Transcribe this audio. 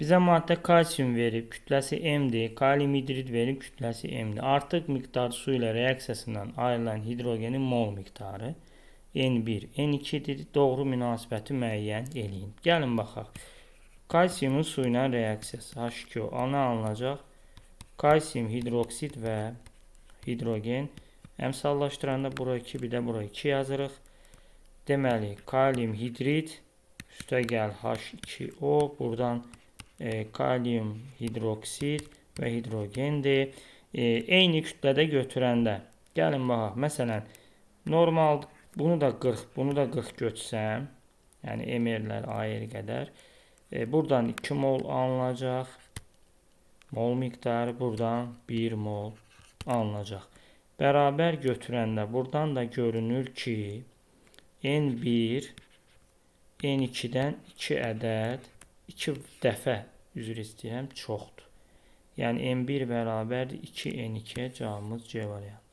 Bizə maddə kalsium verib, kütləsi M-dir. Kalium hidrid verib, kütləsi M-dir. Artıq miqdar su ilə reaksiyasından ayrılan hidrogenin mol miqdarı N1, N2-dir. Doğru münasibəti müəyyən eləyin. Gəlin baxaq. Kalsiumun su ilə reaksiyası H2O ana alınacaq. Kalsium hidroksid və hidrogen. Əmsallaşdıranda bura 2, bir də bura 2 yazırıq. Deməli, kalium hidrid üstə gəl H2O. Buradan kalium hidroksid və hidrogendir. Eyni kütlədə götürəndə, gəlin baxaq. Məsələn, normal bunu da 40, bunu da 40 götürsəm, yəni MR-lər AR qədər, buradan 2 mol alınacaq. Mol miqdarı buradan 1 mol alınacaq. Bərabər götürəndə buradan da görünür ki, N1 N2-dən 2 ədəd, 2 dəfə, üzr istəyirəm, çoxdur. Yəni N1 bərabərdir 2 N2-yə, cavabımız C variantı.